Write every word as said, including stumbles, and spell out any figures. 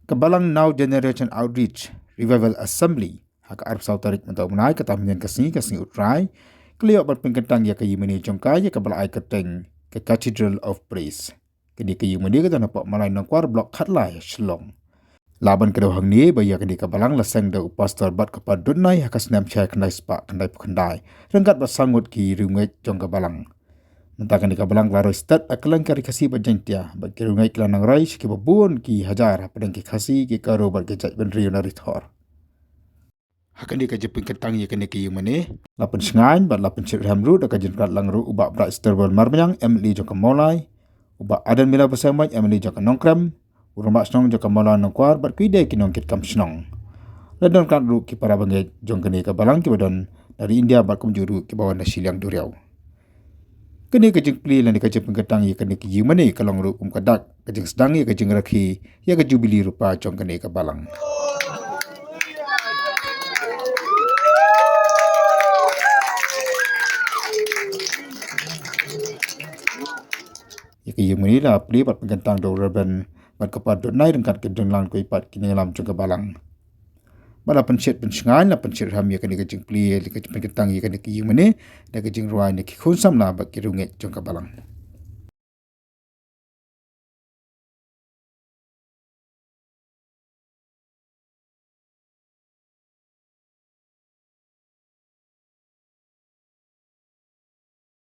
Ka Balang Now Generation Outreach Revival Assembly ha ka arphew saw tarik mynta u bnai, kata mynhynnin ka sngi, ka sngi U Trai, ka la ïoh ban pynkyntang ïa ka ïingmane jong ka ïa kaba la ai kyrteng ka Cathedral of Praise. Kane ka ïingmane ka don hapoh Mawlai Nongkwar, Block Khatlai, Shillong. Lah ban kdew hangne ba ïa kane ka balang la seng da u Pastor Batkhapar Dutnai ha ka snem shiphew khyndai spah khyndaiphew khyndai, ryngkat bad saw ngut ki riewngeit jong ka balang. Mynta kane ka balang ka la roi stet ha kylleng ka Ri Khasi bad Jaintia, bad ki riewngeit ki la nang roi sha kiba bun ki hajar hapdeng ki Khasi, ki Garo bad ki jaitbynriew na Ri Thor. Ha kane ka jingpynkyntang ïa kane ka ïingmane, la pynshngaiñ bad la pynshit rhem ruh da ka jingïalang ruh u Bah Brightstarwell Marbaniang, M L A jong ka Mawlai, u Bah Ardent Miller Basaiawmoit, M L A jong ka Nongkrem, u Rangbah Shnong jong ka Mawlai Nongkwar bad kiwei de ki nongkitkam shnong. La don ryngkat ruh ki para bangeit jong kane ka balang kiba don na ri India bad kumjuh ruh kiba wan na shiliang duriaw. Kane ka jingplie lane ka jingpynkyntang ïa kane ka ïingmane ka long ruh kum ka dak ka jingsdang ïa ka jingrakhe ïa ka Jubili Rupa jong kane ka balang. Ïa ka ïingmane la plie bad pynkyntang da u Reverend Batkhapar Dutnai ryngkat ki dong lang kiwei pat ki nongïalam jong ka balang. Bad la pynshit pynshngaiñ, la pynshit rhem ïa kane ka jingplie, ïa ka jingpynkyntang ïa kane ka ïingmane da ka jingrwai na ki khun samla bad ki riewngeit jong ka balang.